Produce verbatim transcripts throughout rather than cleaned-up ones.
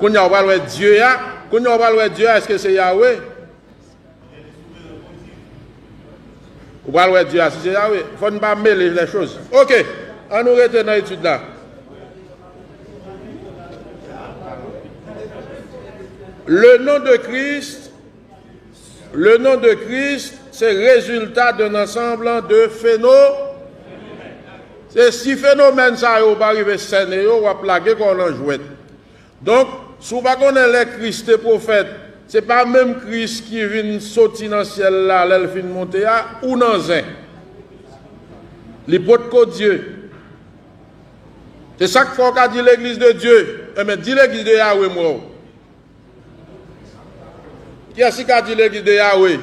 Kounye a, ou pral wè Dye a. Kounye a, ou pral wè Dye a, èske se Yawe? Ou pral wè Dye a, si se Yawe. Fò n pa mele les choses. Ok, ann nou rete nan etid la. Le nom de Christ, le nom de Christ, se rezilta d'un ensemble de phénomènes. Se si fenomèn sa yo pa rive sène yo, w ap lage kò w nan jwèt. Donk, si w pa konnen lè Kris te pwofèt, se pa menm Kris ki vin soti nan syèl la, lè l fin monte a, ou nan zen. Li potko Dye. Se sa k fè w ka di legliz de Dye. Enben, di legliz de Yawe m wè w. Kiyès ki ka di legliz de Yawe?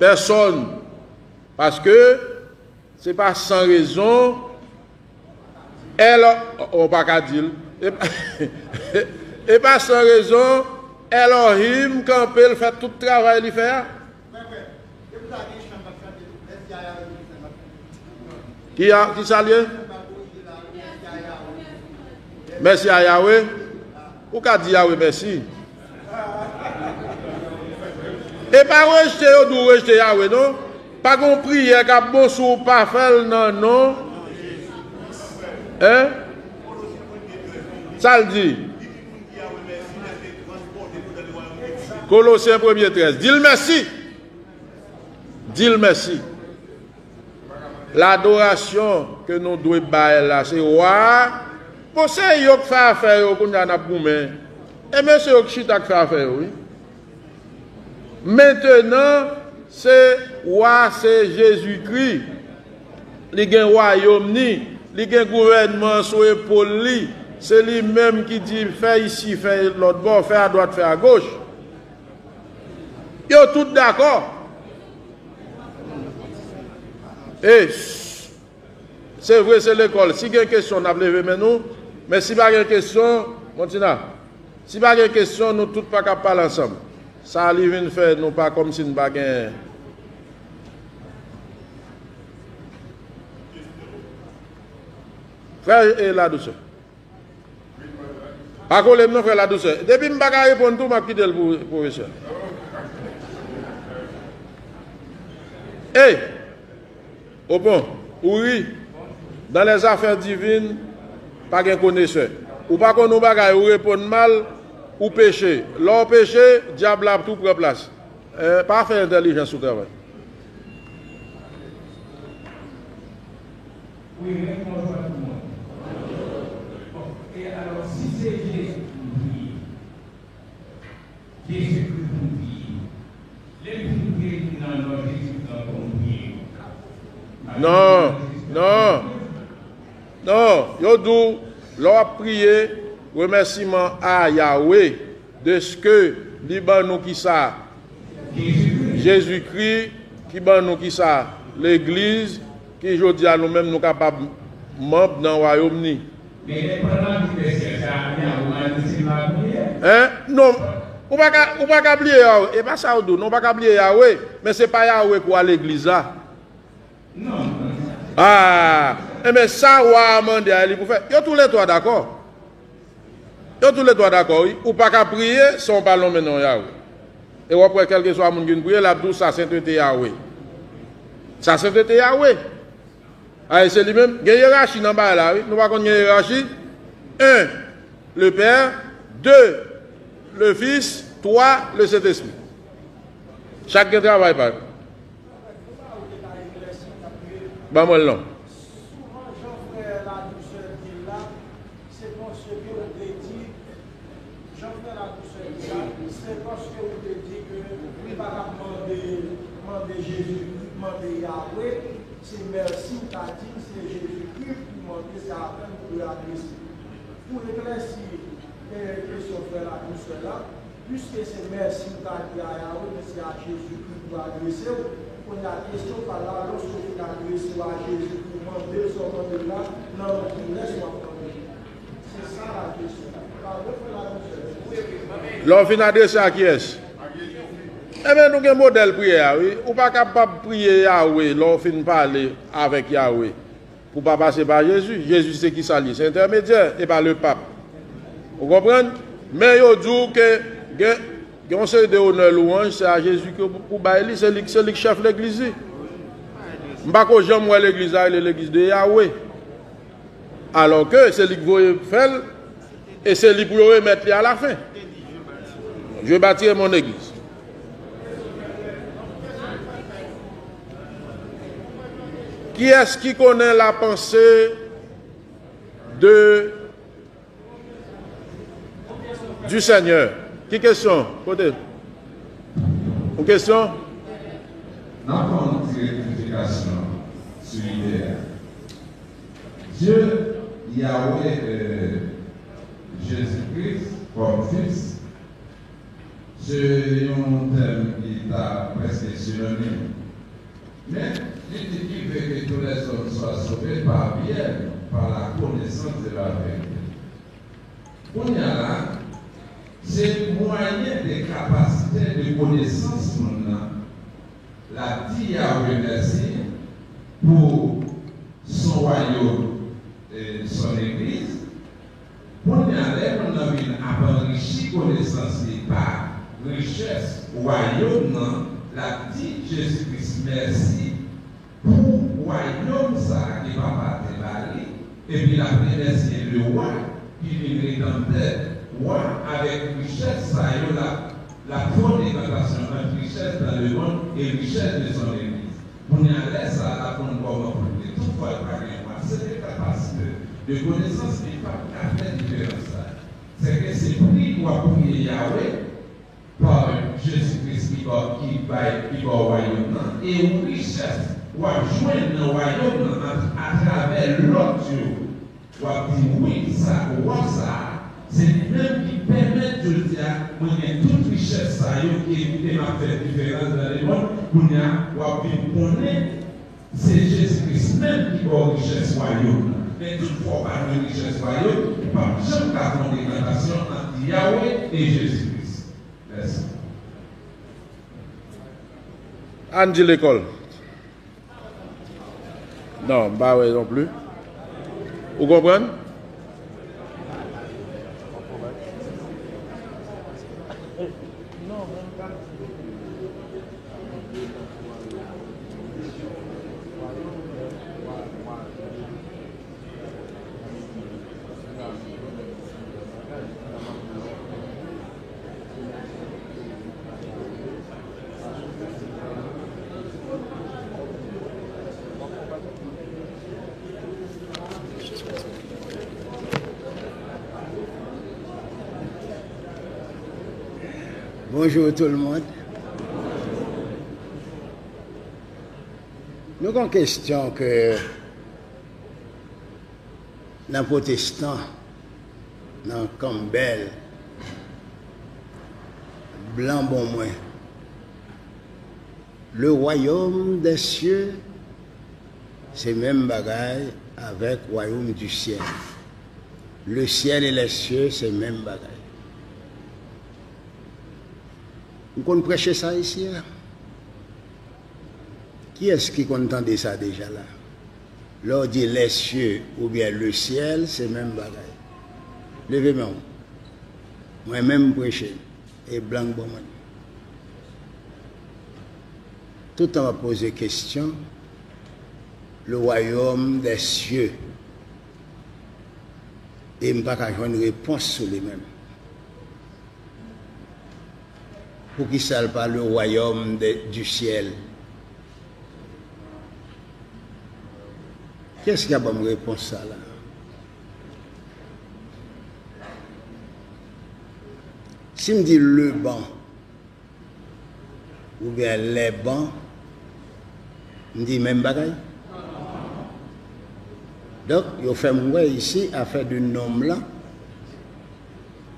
Pèsòn. Paske se pa san rezon, Elo, ou pa ka di l. E, e pa san rezon, Elohim kanpe, l fè tout travay li fè a. Ki a, ki sa l ye? Mèsi a Yawe. Ou ka di Yawe mèsi. E pa rejte yo di w rejte Yawe, non. Pa gen yon priyè k ap bon si w pa fè l nan non. Hein? Sa l di? Kolosyen premye trèz. Di l mèsi. Di l mèsi. Ladorasyon ke nou dwe bay la, se wa a. Bon, se yo k fè afè yo, kounye a n ap goumen. Enben, se yo k chita k fè afè yo, wi. Mentenan, se wa, se Jezikri. Li gen wayòm ni, li gen gouvènman sou epòl li. Se li menm ki di, fè isi, fè lòt bò, fè adwat, fè agoch. Yo tout dakò. E, se vre, se lekòl. Si gen kesyon, n ap leve men nou. Men si pa gen kesyon, Montina, si pa gen kesyon, nou tout pa ka pale ansanm. Sa li vin fè, nou pa kòmsi n pa gen. Frè e Ladousè. Pa kole m non, frè Ladousè. Depi m pa ka reponn tou, m ap kite l pou pwofesè. Ey! Opon, ou ri. Dans les affaires divines, pa gen konesè. Ou pa konn yon bagay, ou reponn mal, ou peche. Lè w peche, dyab la tou pran plas. Eh, pa fè entèlijans sou travay. Wi, men kòman w ap di mwen? Bon, e alò, si se Jezi pou m priye, Jezikri pou m priye, lè m fin priye nan non Jezikri ankò m priye. Non, non, non, yo di w, lè w ap priye, remèsiman a Yawe, dèske li ban nou kisa? Jezikri, ki ban nou kisa? Legliz, ki jodi a nou menm nou kapab manm nan wayòm ni. Men lè pandan n ap di mèsi a, sa a, Yawe mande si n pa bliye? Hein? Non. Ou pa ka, ou pa ka bliye Yawe. E pa sa yo di w, non, ou pa ka bliye Yawe, men se pa Yawe pou a legliz la. Ah, enben, sa wa a mande a, li pou fè. Yo toulètwa dakò. Yo toulètwa dakò, wi. Ou pa ka priye san w pa lonmen non Yawe. E w ap wè, kèlkeswa moun ki vin priye, l ap di w sa sentete Yawe. Sa sentete Yawe. Ay, se li menm. Gen yerachi nan bagay la, wi. Nou pa konn gen yerachi? Un, le Père. Deux, le Fils. Trois, le Saint-Esprit. Chak gen travay pa yo. Ban mwen l non. Souvan, jan frè Ladousè di l la, se paske w te di, jan frè Ladousè di l la, se paske w te di ke li pa t ap mande, mande Jezikri, mande Yawe, se mèsi w ta di l, se Jezikri pou mande, se avè l pou adrese. Pou eklèsi, eh, kesyon frè Ladousè la, piske se mèsi w ta di a Yawe, men se a Jezikri pou adrese w, kounye a kesyon pa la, lòske w fin adrese w a Jezikri, w mande sa w mande l la, nan kilès w ap mande l? Se sa la kesyon. Pa vre, frè Ladousè? Lè w fin adrese a kiyès? Enben, nou gen modèl priyè a, wi. Ou pa kapab priye Yawe lè w fin pale avèk Yawe. Pou pa pase pa Jezi. Jezi se kisa li? Se entèmedyè, e pa le pap. Ou konprann? Men yo di w ke gen, gen yon seri de onè, lwanj, se a Jezi ke pou, pou bay li, se li, se li k chèf legliz li. M pa ko janm wè legliz la rele legliz de Yahweh. Alò ke se li k voye fè l, e se li pou yo remèt li alafen. Je bâtirai mon église. Kiyès ki konnen la pensée de du Seigneur? Ki kesyon? Kote? Yon kesyon? N ap fè yon ti rektifikasyon sou ide a. Dye, Yahweh, euh, Jezi Kris kòm Fis, se yon tèm ki ta prèske sinonim. Men, li di ki vle ke tout lèzòm swa sove pa byè, pa la konesans de la verite. Kounye a la, se mwayen de kapasite de konesans moun nan, l ap di Yahweh mèsi pou son wayòm, e son legliz. Kounye a, lè moun nan vin ap anrichi konesans li pa richès wayòm nan, l ap di Jezi Kris mèsi pou wayòm sa a ke Papa te ba li, epi l ap remèsye Lewa ki vin redanmtè, Wa, avèk richès sa yo l ap, l ap fè yon dekantasyon ant richès dans le monde et richesse de son église. Kounye a, lè sa a, l ap konn kòman pou l ye. Toutfwa, l pa gen Wa. Se te kapasite de konesans li pa t ka fè diferans sa. Sèke se pri w ap priye Yahweh, pa Jezi Kris ki ba, ki bay, ki ba w wayòm nan, e yon richès w ap jwenn nan wayòm nan a, atravè lòt yo. W ap di, wi, sa, Wa sa a, se li menm ki pèmèt jodi a mwen gen tout richès sa yo ki evite m ap fè diferans dans le monde. Kounye a, w ap vin konnen se Jezi Kris menm ki ba w richès wayòm nan. Men toutfwa w pa jwenn richès wayòm, ou p ap janm ka fè yon dekantasyon ant Yahweh e Jezi Kris. Mèsi. Ann di lekòl. Non, m pa wè non plis. Ou konprann? Bonjour tout le monde. Nou gen yon kesyon ke nan pwotestan, nan Campbell, blan bon mwen. Le royaume des cieux, se menm bagay avèk royaume du ciel. Le ciel et les cieux, se menm bagay. M konn preche sa isi a. Kiyès ki konn tande sa deja la? Lè w di les cieux oubyen le ciel, se menm bagay. Leve men w. Mwen menm m preche, e blan k ban mwen. Tout tan m ap poze kesyon, le royaume des cieux, e m pa ka jwenn repons sou li menm. Poukisa l pa le royaume de, du ciel? Kiyès ki ka ban m repons sa la? Si m di le banc, oubyen les bancs, m di menm bagay. Donk, yo fè m wè isi, afè de nonm lan,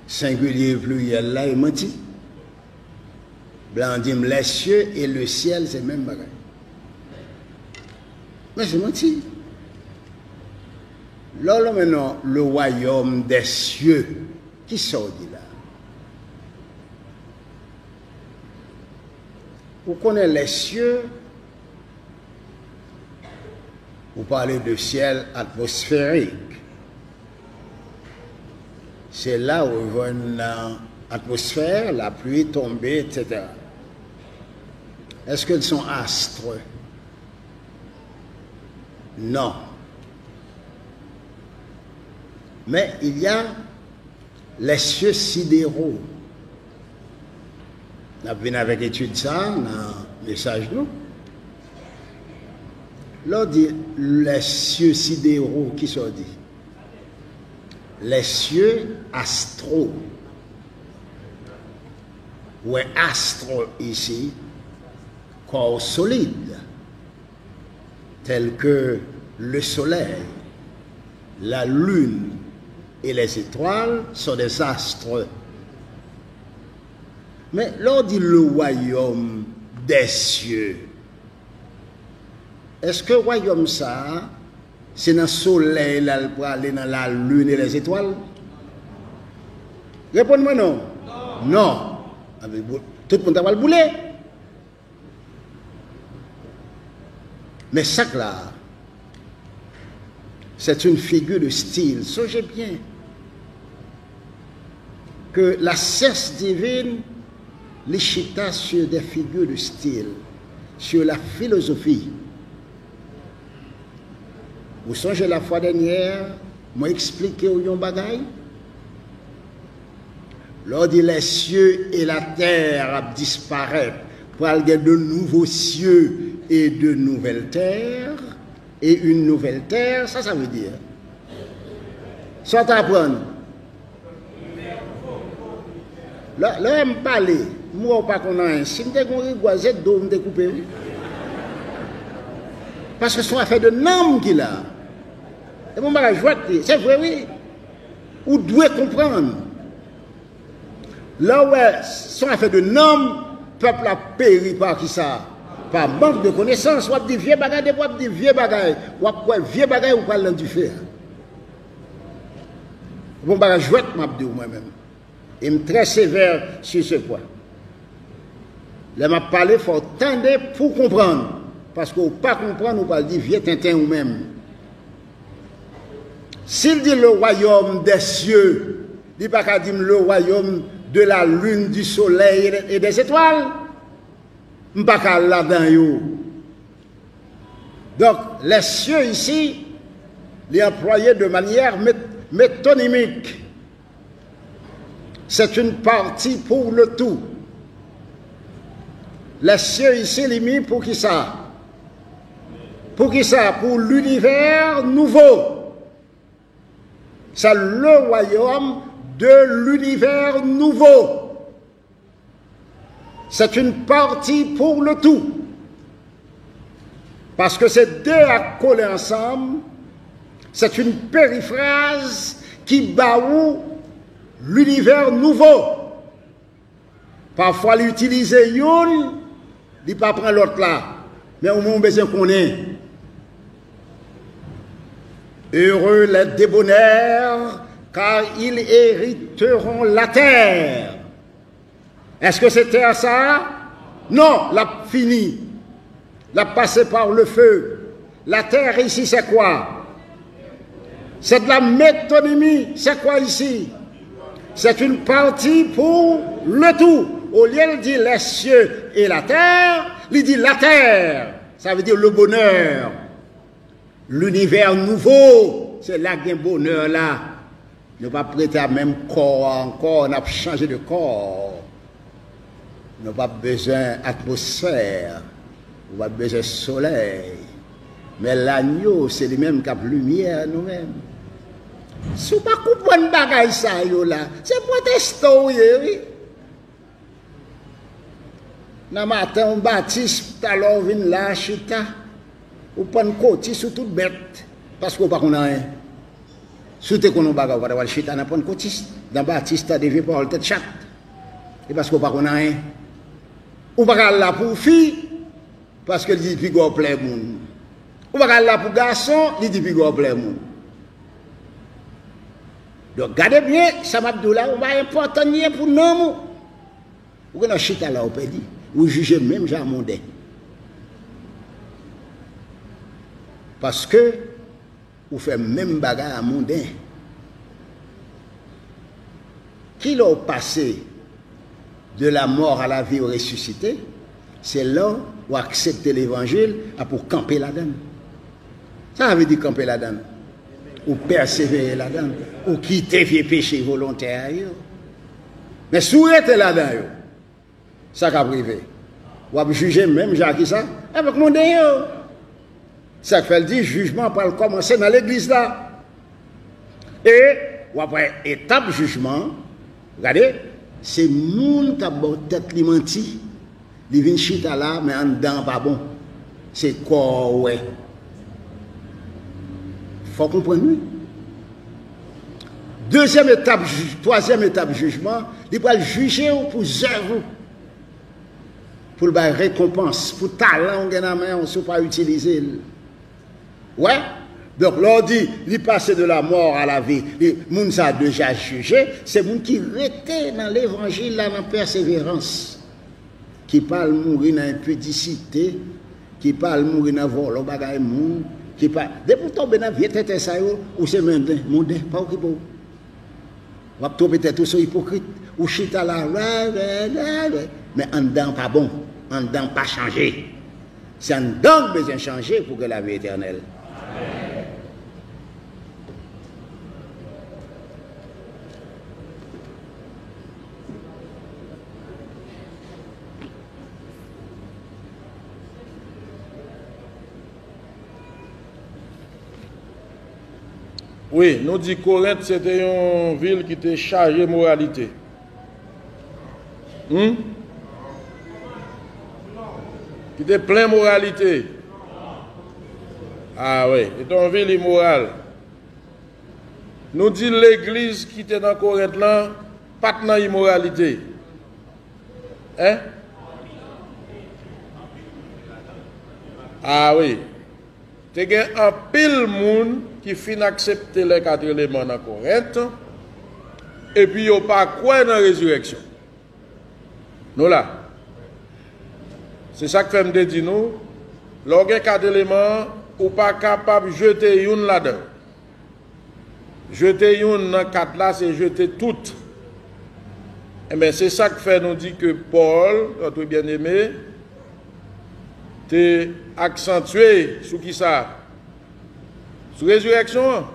sengilye e pliryèl la, e manti. Blan an di m les cieux et le ciel, se menm bagay. Men se manti. Lè w lonmen non le royaume des cieux, kisa w di la? Ou konnen les cieux, ou pale de syèl atmosfèrik. Se la ou jwenn nan atmosfè, lapli tonbe, et cetera. Est-ce que ce sont astres? Non. Mais il y a les cieux sidéraux. N ap vin avèk etid sa a nan mesaj nou. Lè w di les cieux sidéraux, kisa w di? Les cieux astraux. Ou wè astre isi, corps solide, tels que le soleil, la lune et les étoiles sont des astres. Men lè w di le royaume des cieux, èske wayòm sa a se nan solèy la l prale, nan la lune et les étoiles? Reponn mwen non. Non. Tout moun ta pral boule. Men sa k la a, c'est une figure de style. Songez bien que la science divine li chita sur des figures de style, sur la philosophie. Ou sonje lafwa dènyè, mwen eksplike w yon bagay? Lè w di les cieux et la terre ap disparèt, pral gen de nouveaux cieux et de nouvelles terres, et une nouvelle terre, sa sa vle di? Sa w ta aprann? Lè, lè m pale, m wè w pa konn anyen. Si m te gen yon rigwa, se do w m te koupe, wi. Paske se yon afè de nanm ki la. E bon bagay jwèt li. Se vre, wi. Ou dwe konprann. Lè w wè se yon afè de nanm, pèp la peri pa kisa? Pa mank de konesans. W ap di vye bagay, depi w ap di vye bagay, w ap kwè vye bagay, ou pral nan dife a. Bon bagay jwèt m ap di w mwen menm. E m trè sevè sur ce point. Lè m ap pale, fò w tande pou w konprann. Paske w pa konprann, ou pral di vye tenten ou menm. Si l di le royaume des cieux, li pa ka di m le royaume de la lune, du soleil et des étoiles. M pa ka al ladan yo. Donk, les cieux isi, li anplwaye de manyè met-, metonimik. C'est une partie pour le tout. Les cieux isi, li mi pou kisa? Pou kisa? Pour l'univers nouveau. C'est le royaume de l'univers nouveau. C'est une partie pour le tout. Paske se de a k kole ansanm, c'est une périphrase ki ba ou l'univers nouveau. Pafwa li itilize youn, li pa pran lòt la. Men ou menm ou bezwen konnen. Heureux les débonnaires, car ils hériteront la terre. Èske se tè sa a? Non, l ap fini. L ap pase par le feu. La terre ici, c'est quoi? C'est de la métonymie. C'est quoi ici? C'est une partie pour le tout. Olye l di les cieux et la terre, li di la terre. Sa vle di le bonheur. L'univers nouveau, se la k gen bonè la. Nou p ap rete a menm kò a ankò, n ap chanje de kò. Nou p ap bezwen atmosfè, nou p ap bezwen solèy. Men lanyo, se li menm k ap limyè nou menm. Si w pa konprann bagay sa yo la, se pwotestan w ye, wi. Nan maten, w batis, talè w vin la, chita. Ou pannkotis, ou tout bèt, paske w pa konn anyen. Si w te konn yon bagay, ou pa t ap al chita nan pannkotis, nan batis, tande vye pawòl tèt chat. E paske w pa konn anyen. Ou pa ka al la pou fi, paske li di piga w plè moun. Ou pa ka al la pou gason, li di piga w plè moun. Donk, gade byen, sa m ap di w la, ou pa enpòtan li ye pou nanm ou. Ou gentan chita la, ou pèdi. Ou jije menm jan a monden. Paske ou fè menm bagay a monden. Ki lè w pase de la mort à la vie ou resisite, se lè w aksepte levanjil, apre w kanpe ladan l. Sa sa vle di kanpe ladan l? Ou pèsevere ladan l. Ou kite vye peche volontè a yo. Men si w rete ladan yo, sa k ap rive? W ap jije menm jan ak kisa? Avèk monde yo. Sa k fè l di jijman pral kòmanse nan legliz la. E w ap wè etap jijman an, gade, se moun k ap ba w tèt li manti. Li vin chita la, men anndan an pa bon. Se kò w wè. Fò w konprann, wi. Dezyèm etap, twazèm etap jijman, li pral jije w pou zèv ou. Pou l bay rekonpans, pou talan w gen nan men w, si w pa itilize l. Wè? Donk, lè w di, li pase de la mort à la vie, li, moun sa a deja jije, se moun ki rete nan levanjil la, nan pèseverans, ki pa al mouri nan enpidisite, ki pa al mouri nan vòlò bagay moun, ki pa, depi w tonbe nan vye tenten sa yo, ou se monden, monden, pa okipe w. W ap twonpe tèt ou, se yon ipokrit. Ou chita la, wè, wè, wè, wè. Men anndan an pa bon. Anndan an pa chanje. Se anndan w bezwen chanje pou gen lavi etènèl. Wi, nou di Korent se te yon vil ki te chaje moralite. Hmm? Ki te plen moralite. Ah wi, se te yon vil imoral. Nou di legliz ki te nan Korent lan pa t nan imoralite. Hein? Ah wi. Te gen anpil moun ki fin aksepte lè kat eleman nan Korent, epi yo pa kwè nan rezirèksyon. Nou la. Se sa k fè m te di nou, lè w gen kat eleman, ou pa kapab jete youn ladan yo. Jete youn nan kat la, se jete tout. Enben, se sa k fè nou di ke Pòl, notre bien-aimé, te aksantye sou kisa? Sou rezirèksyon an.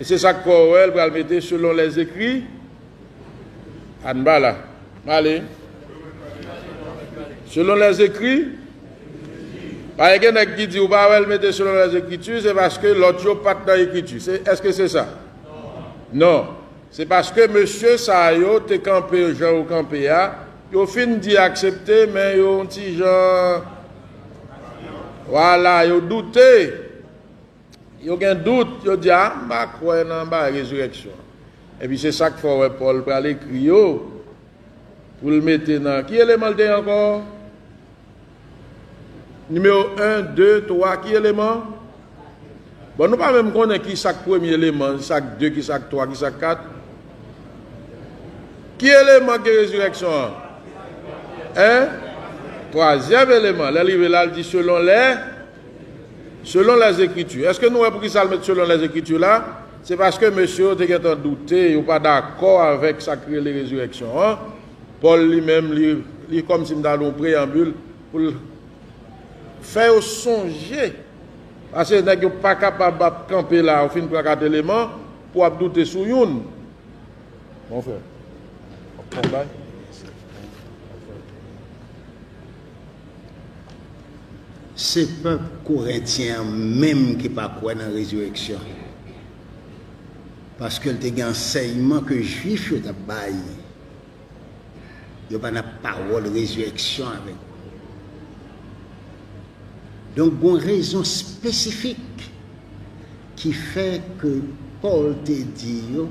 E se sa k fè w wè l pral mete selon lèzekri. Ann ba la. Ale. Selon lèzekri. Pa gen nèg ki di ou pa wè l mete selon lèzekriti, se paske lòt yo pa t nan ekriti. Se, èske se sa? Non. Se paske mesye sa yo te kanpe jan yo kanpe a, yo fin di aksepte, men yo yon ti jan, vwala, yo doute. Yo gen dout, yo di, "A, m pa kwè nan bagay rezirèksyon an." Epi se sa k fè w wè Pòl pral ekri yo, pou l mete nan, ki eleman l te ye ankò? Nimewo en, de, twa, ki eleman? Bon, nou pa menm konnen ki sa k premye eleman, ki sa k de, ki sa k twa, ki sa k kat. Ki eleman ki rezirèksyon an? Hein? Twazyèm eleman. Lè l rive la, l di selon lè, selon lèzekritir. Èske nou wè poukisa l met selon lèzekritir la? Se paske mesye yo te gentan doute, yo pa dakò avèk sa k rele rezirèksyon an. Pòl li menm, li, li kòmsi m ta di yon preyanbil pou l fè yo sonje. Paske nèg yo pa kapab ap kanpe la, ou fin pran kat eleman, pou w ap doute sou youn. Mon frè, w ap fè yon bay? Se pèp korentyen an menm ki pa kwè nan rezirèksyon. Paske l te gen ansèyman ke Jwif yo t ap bay. Yo pa nan pawòl rezirèksyon avèk ou. Donk, gon rezon espesifik ki fè ke Pòl te di yo,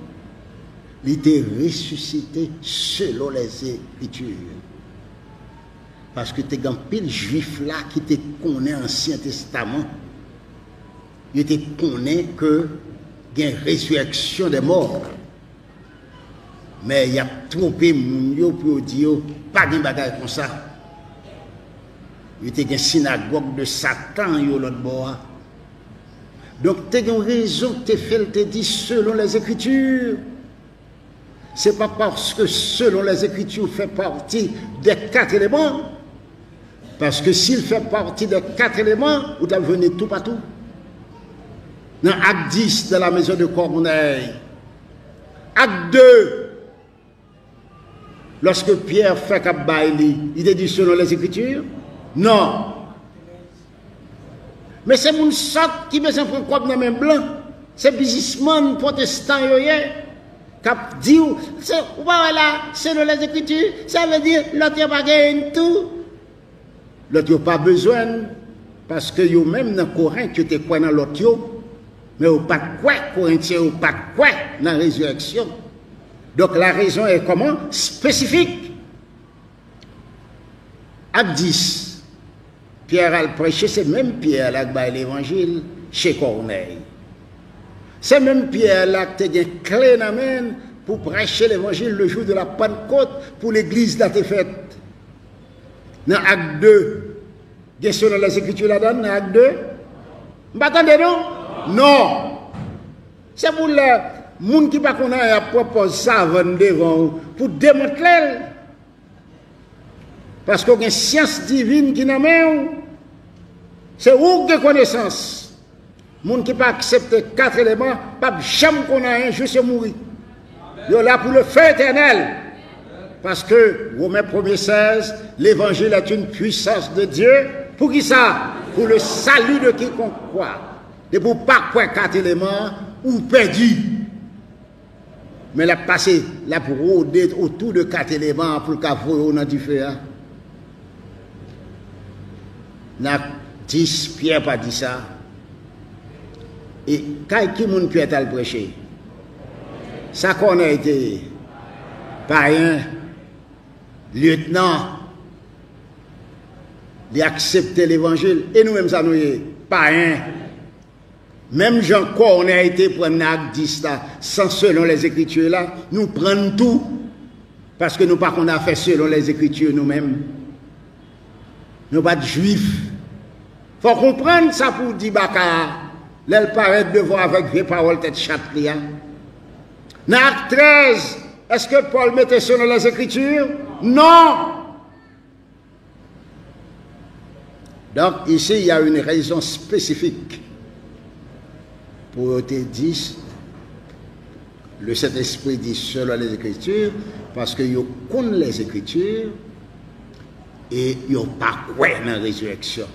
li te resisite selon Lèzekriti. Paske te gen anpil Jwif la ki te konnen Ansyen Testaman. Yo te konnen ke gen résurrection des morts. Men y ap twonpe moun yo pou yo di yo, pa gen bagay konsa. Yo te gen sinagòg de Satan yo lòt bò a. Donk, te gen yon rezon ki te fè l te di, selon Lèzekriti. Se pa paske selon les Écritures fè pati dè kat eleman, paske si l fè pati dè kat eleman, ou t ap jwenn li toupatou. Nan Ak dis, dans la maison de Corneille. Ak de, lòske Pyè fèk ap bay li, li te di selon les Écritures? Non. Men se moun sòt ki bezwen pran kòb nan men blan. Se biznismann pwotestan yo ye, k ap di w, se, ou pa wè la, selon les Écritures, sa vle di lòt yo pa genyen tou. Lòt yo pa bezwen l, paske yo menm nan Korent, yo te kwè nan lòt yo, men yo pa t kwè, Korentyen yo pa t kwè nan rezirèksyon. Donk, la raison est comment? Spécifique. Ak dis, Pyè al preche, se menm Pyè la k bay levanjil che Kònèy. Se menm Pyè la k te gen kle nan men l pou preche levanjil le jour de la Pentecôte, pou legliz la te fèt. Nan Ak de, gen selon les Écritures ladan l, nan Ak de? M pa tande non? Non. Se pou lè moun ki pa konn anyen ap pran pòz savann devan w pou demantle l. Paske w gen syans divin ki nan men w. Se ou k gen konesans. Moun ki pa aksepte kat eleman p ap janm konn anyen jis yo mouri. Yo la pou le feu éternel. Paske, Women premye sèz, l'évangile est une puissance de Dieu. Pou ki sa? Pour le salut de quiconque croit. Depi w pa kwè kat eleman, ou pèdi. Men l ap pase, l ap wode otou de kat eleman an pou l ka voye w nan dife a. Nan Ak dis, Pyè pa di sa. E kay ki moun Pyè t al preche? Sa Kònèy te ye? Payen, lyetnan. Li aksepte levanjil. E nou menm sa nou ye? Payen. Menm jan Kònèy te pran nan Ak dis la, san selon les Écritures la, nou pran l tou, paske nou pa konn afè selon les Écritures nou menm. Nou pa t Jwif. Fò w konprann sa pou w di baka a, lè l parèt devan w avèk vye pawòl tèt chat li a. Nan Ak trèz, èske Pòl mete selon les Écritures? Non! Donc, ici, il y a une raison spécifique pou yo te di, le Saint-Esprit di selon les Écritures, paske yo konn les Écritures e yo pa kwè nan rezirèksyon.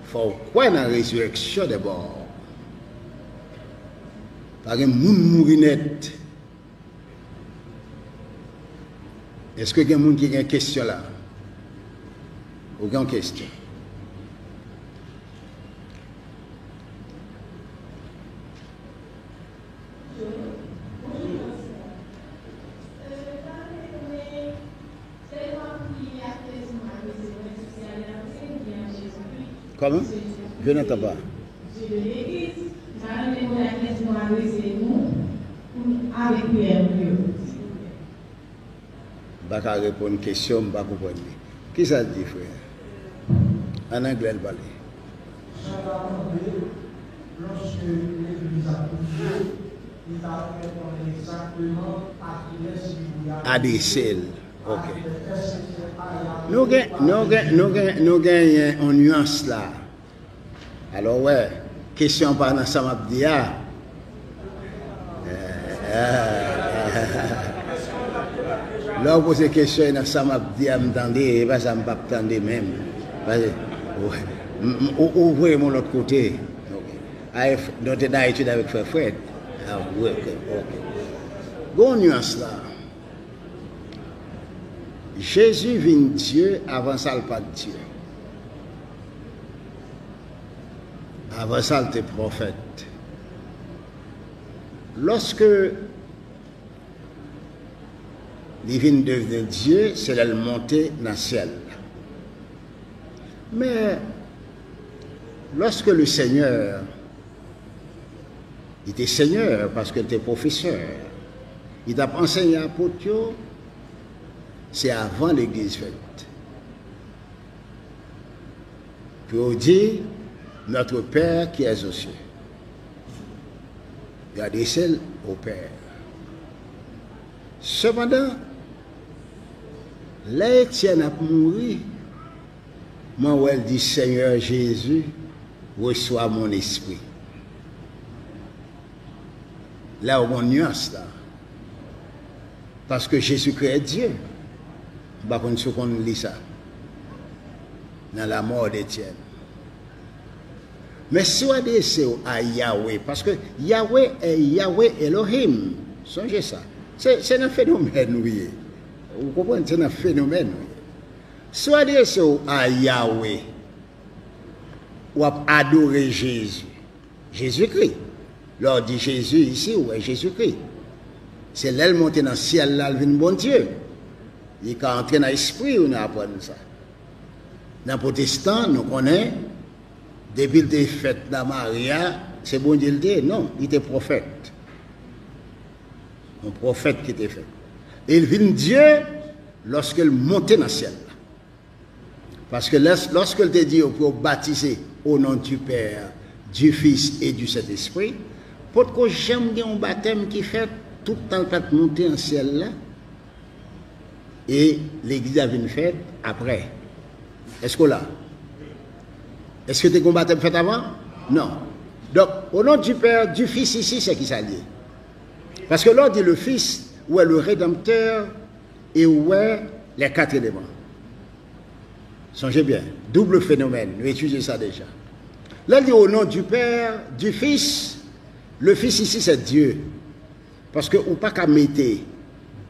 Fò w kwè nan rezirèksyon dèbò. Pa gen moun mouri nèt. Èske gen moun ki gen kesyon la? Ou gen yon kesyon? Kòman? Je n'entends pas. M pa ka reponn kesyon, m pa konprann li. Kisa l di, frè? An anglè l pale. Adrese l. Ok. Nou gen, nou gen, nou gen, nou genyen yon nyans la. Alò, w wè, kesyon an pa nan sa m ap di a. Lè w poze kesyon nan sa m ap di a, m tande, e pa sa m p ap tande menm. Pase, ou, ou, ou voye m yon lòt kote. Ok. Ay, f-, nou te nan etid avèk frè Fred. Ah, wi, ok, ok. Gon nyans la. Jezi vin Dye, avan sa l pa t Dye. Avan sa l te pwofèt. Lòske li vin devni Dye, se lè l monte nan syèl la. Men, lòske le Senyè, li te Senyè paske l te pwofesè, li t ap ansenye apot yo, se avan legliz fèt. Pou yo di, Notre Père qui es aux cieux. Yo adrese l o Pè. Sepandan, lè Etyèn ap mouri, mwen wè l di, Seigneur Jésus, reçois mon esprit. La ou gon nyans la. Paske Jezikri è Dye. M pa konn si w konn li sa. Nan la mò d Etyèn. Men si w adrese w a Yahweh, paske Yahweh è Yahweh Elohim. Sonje sa. Se, se nan fenomèn ou ye. Ou konprann? Se nan fenomèn ou ye. Si w adrese w a Yahweh, w ap adore Jezi. Jezikri. Lè w di Jezi isi, ou wè Jezikri. Se lè l monte nan syèl la, l vin Bondye. Li ka antre nan espri w, nou aprann sa. Nan pwotestan, nou konnen, depi l te fèt nan Mari a, se Bondye l te ye. Non, li te pwofèt. Yon pwofèt ki te fèt. E l vin Dye lòske l monte nan syèl la. Paske lès-, lòske l te di yo pou yo batize au nom du Père, du Fils et du Saint-Esprit, potko janm gen yon batèm ki fèt tout tan l pa t monte an syèl la. E legliz la vin fèt apre. Èske w la? Èske te gen yon batèm fèt avan? Non. Donk, au nom du Père, du Fils isi, se ki sa l ye? Paske lè w di le Fils, ou wè le Rédempteur, e ou wè les quatre éléments. Sonje byen, double fenomèn, nou etidye sa deja. Lè l di au nom du Père, du Fils, le Fils isi se Dye. Paske ou pa ka mete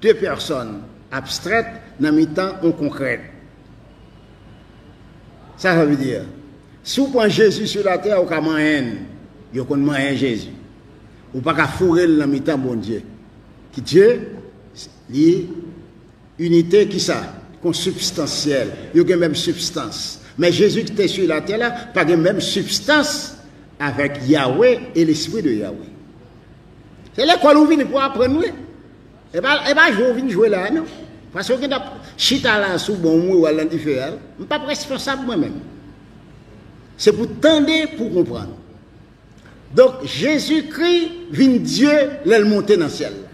de pèsòn abstrèt nan mitan yon konkrèt. Sa sa vle di? Si w pran Jezi sou latè, ou ka manyen l. Yo konn manyen Jezi. Ou pa ka foure l nan mitan Bondye. Ki Dye, li inite ki sa? Konsibstansyèl. Yo gen menm sibstans. Men Jezi ki te sou latè la pa gen menm sibstans avèk Yahweh e Lespri de Yahweh. Se lekòl ou vini pou aprann, wi. E pa, e pa jwe w vin jwe la, non. Paske w gen t ap chita la sou bon w, ou al nan dife a. M p ap responsab mwen menm. Se pou tande, pou konprann. Donk, Jezikri vin Dye lè l monte nan syèl la.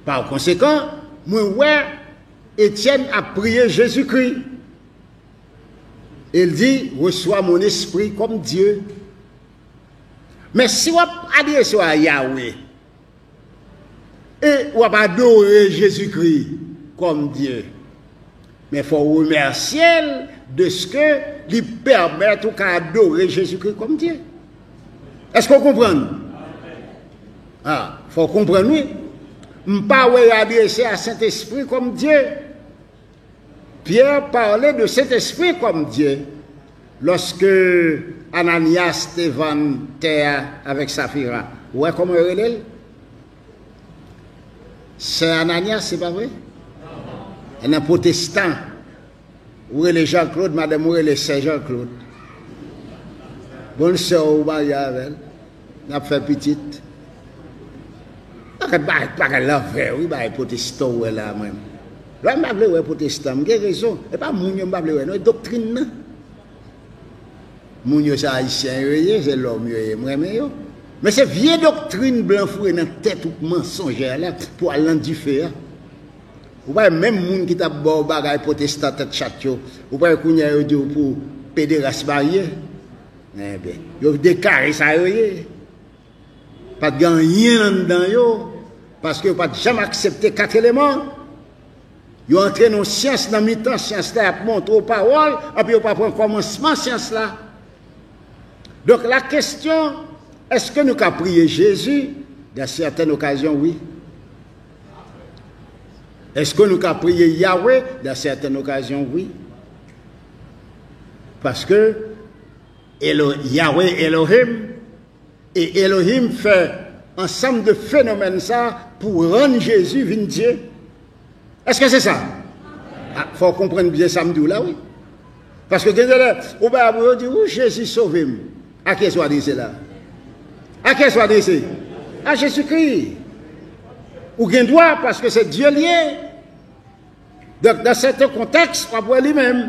Pa konsekan, mwen wè Etyèn ap priye Jezikri. E l di, reçois mon esprit comme Dieu. Men si w ap adrese w a Yahweh, e w ap adore Jezikri kòm Dye. Men fò w remèsye l dèske li pèmèt ou ka adore Jezikri kòm Dye. Èske w konprann? A, fò w konprann, wi. M pa wè y adrese a Sentespri kòm Dye. Pyè pale de Sentespri kòm Dye lòske Ananyas te vann tè a avèk Safira. Ou wè kòman yo rele l? Sè Ananyas, se pa vre? E nan pwotestan, ou rele Jean Claude, madanm ou rele sè Jean Claude. Bon, sè w ou marye avè l. N ap fè pitit. Bagay, bagay, bagay lanvè, wi, bagay pwotestan w wè la, mwen. Lè m pa vle wè pwotestan, m gen rezon. E pa moun yo m pa vle wè, non, e doktrin nan. Moun yo, se ayisyen yo ye, se lòm yo ye, m renmen yo. Men se vye doktrin blan foure nan tèt ou k mansonjè la pou al nan dife a. Ou pa wè menm moun ki t ap ba w bagay pwotestan tèt chat yo, ou pa wè kounye a yo di w pou pederas marye? Enben, yo deklare sa yo ye. Pa t gen anyen anndan yo, paske yo pa t janm aksepte kat eleman. Yo antre nan yon syans nan mitan syans la, y ap montre w pawòl, anpi yo pa pran kòmansman syans la. Donk, la question, èske nou ka priye Jezi? Dans certaines occasions, wi. Èske nou ka priye Yahweh? Dans certaines occasions, wi. Paske Elo-, Yahweh Elohim, e Elohim fè ansanm de fenomèn sa pou rann Jezi vin Dye. Èske se sa? A, fò w konprann byen sa m di w la, wi. Paske gen de lè, ou bay abou, yo di, ou Jezi sove m. A kiyès w adrese la? A kiyès w adrese? A Jezikri. Ou gen dwa, paske se Dye l ye. Donk, dans certains contextes, w ap wè li menm.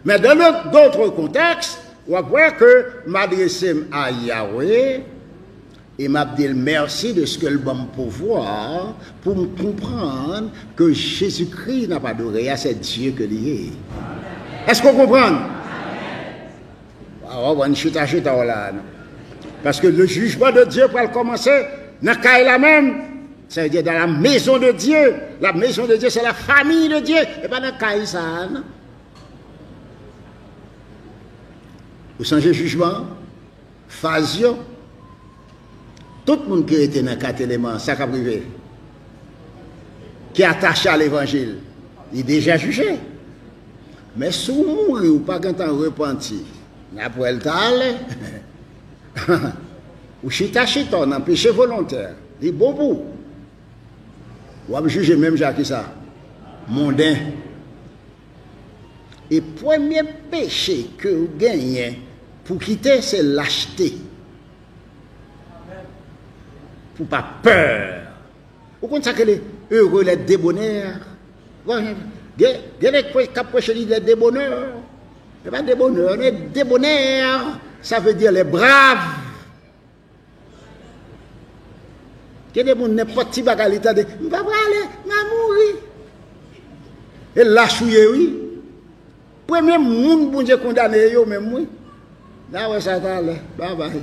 Men dans d'autres contextes, w ap wè ke m adrese m a Yahweh, E m ap di l mèsi de ce que l ban m pouvwa pou m konprann ke Jezikri n ap adore a, se Dye ke li ye. Èske w konprann? Ou pa wè n chita chita w la a, non. Paske le jijman de Dye pral kòmanse nan kay la menm. Sa vle di dans la maison de Dieu. La maison de Dieu, c'est la famille de Dieu. E pa nan kay sa a, non. Ou sonje jijman an? Faz yo. Tout moun ki rete nan kat eleman, sa k ap rive? Ki atache a levanjil, li deja jije. Men si w mouri, ou pa gentan repanti, n ap wè l talè. Ou chita chita w nan peche volontè, li bon pou ou. W ap jije menm jan ki sa? Monden. E premye peche ke w genyen pou kite, se lachte. Pou pa pè. Ou konn sa k rele heureux les débonnaires? Gen, gen nèg k ap preche li les débonnaires. Se pa débonnaires, les débonnaires, ça veut dire les braves. Gen de moun, nenpòt ti bagay li tande, m pa prale, m a mouri. E lach ou ye, wi. Premye moun Bondye kondane, e yo menm, wi. N a wè sa talè. Babay.